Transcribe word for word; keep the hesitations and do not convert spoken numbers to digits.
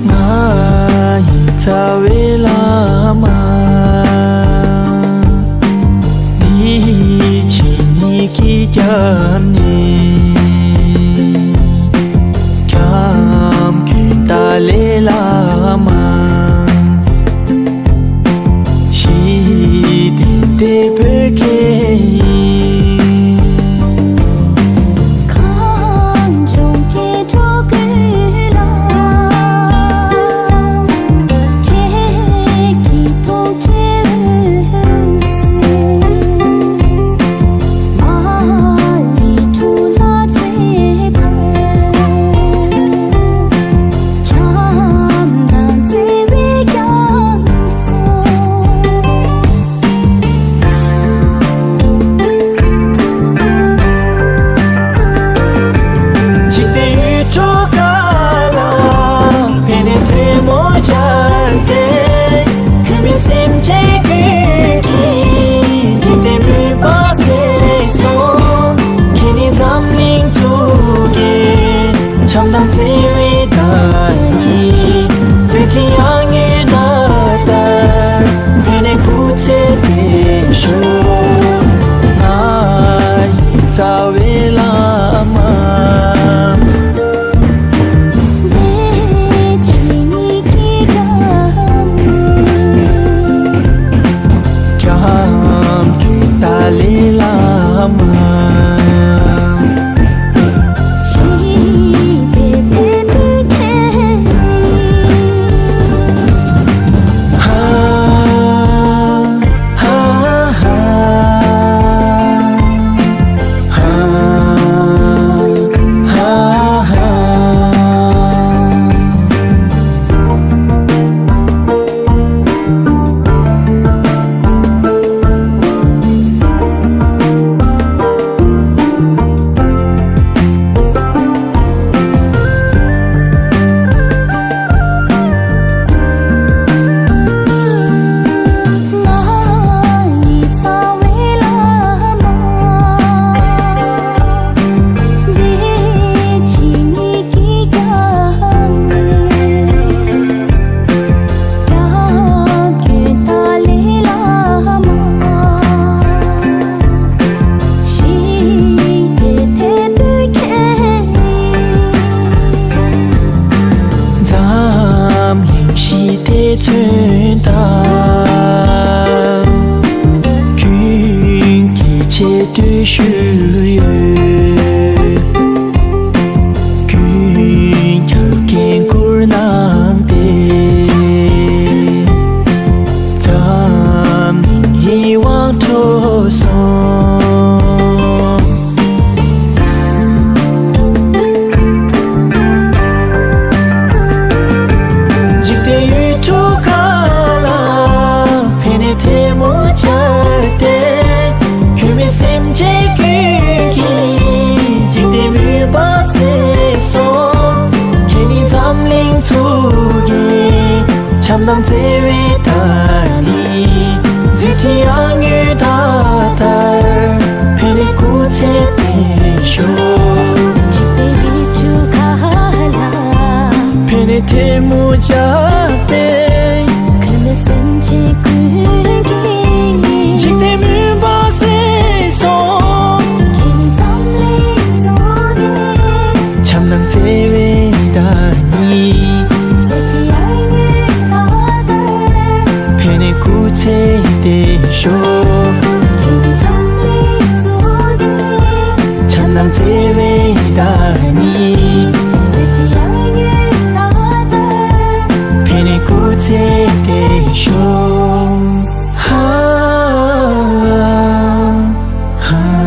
ང་ཡི་རྩ་བའི་བླ་མ། འདི་ཕྱི་གཉིས་ཀྱི་རྒྱབ་ནས། ཁྱམས་ཀྱི་ཏཱ་ལའི་བླ་མ། ཞི་བདེ་འདོད་པའི་མཁན་ཡིན། གངས་ལྗོངས་སྐྱེ་འགྲོ་ཀུན་ལ། ཁྱེད་ཀྱི་ཐུགས་རྗེའི་འོད་ཟེར། མ་ཎི་དྲུག་ལ་བརྩེ་བར། བྱམས་དང་བརྩེ་བའི་རྒྱ་མཚོ། འཇིག་རྟེན་ཡུལ་གྲུ་ག་ལ་ཕན་ནུས་ཐལ་མོ་སྦྱར་ཏེ། གུས་མོས་སེམས་ཅན་ཀུན་གྱི་འཇིག་རྟེན་མུན་པ་སེལ་སོང་། ཁྱེད་ནི་འཛམ་གླིང་གཙུག་གི་བྱམས་དང་བརྩེ་བའི་བདག་ཉིད། བརྩེ་ཆེན་གཡུ་ལྡན་ལྟར་ཕན་ནུས་སྐུ་ཚེ་བརྟན་ཤོག་ང་ཡི་རྩ་བའི་བླ་མ། འདི་ཕྱི་གཉིས་ཀྱི་རྒྱབ་ནས། ཁྱམས་ཀྱི་ཏཱ་ལའི་བླ་མ། ཞི་བདེ་འདོད་པའི་མཁན་ཡིན། ཧ། ཧ། ཧ། ཧ། འཛམ་གླིང་ཞི་བདེ་མཚོན་དང་། ཀུན་གྱི་ཆེད་དུ་ཞུ་ཡོད། ཀུན་ཀྱང་འགན་འཁུར་གནང་སྟེ། འཛམ་གླིང་ཡིད་དབང་འཕྲོག་སོང་། འཇིག་རྟེན་ཡུལ་གྲུ་ག་ལ་ཕན་ནུས་ཐལ་མོ་སྦྱར་ཏེ། གུས་མོས་སེམས་ཅན་ཀུན་གྱི་ བྱམས་དང་བརྩེ་བའི་བདག་ཉིད། མཛད་འཕྲིན་ཡར་ངོའི་ཟླ་ལྟར། ཕན་ནུས་སྐུ་ཚེ་བརྟན་ཤོག་འཇིག་རྟེན་རིགས་དྲུག་ག་ལ། ཕན་ནུས་ཐལ་མོ་སྦྱར་ཏེ། ཁུར་ནས་སེམས་ཅན་ཀུན་གྱི། འཇིག་རྟེན་མུན་པ་སེལ་སོང་། ཁྱེད་ནི་འཛམ་གླིང་གཙོ་བོ། བྱམས་དང་བརྩེ་བའི་བདག་ཉིད། མཛད་འཕྲིན་ཡར་ངོའི་ཟླ་ལྟར། ཕན་ནུས་སྐུ་ཚེ་བརྟན་ཤོག་ཁྱེད་ནི་འཛམ་གླིང་གཙོ་བོ། བྱམས་དང་བརྩེ་བའི་བདག་ཉིད། མཛད་འཕྲིན་ཡར་ངོའི་ཟླ་ལྟར། ཕན་ནུས་སྐུ་ཚེ་བརྟན་ཤོག་ཧ་ཧ།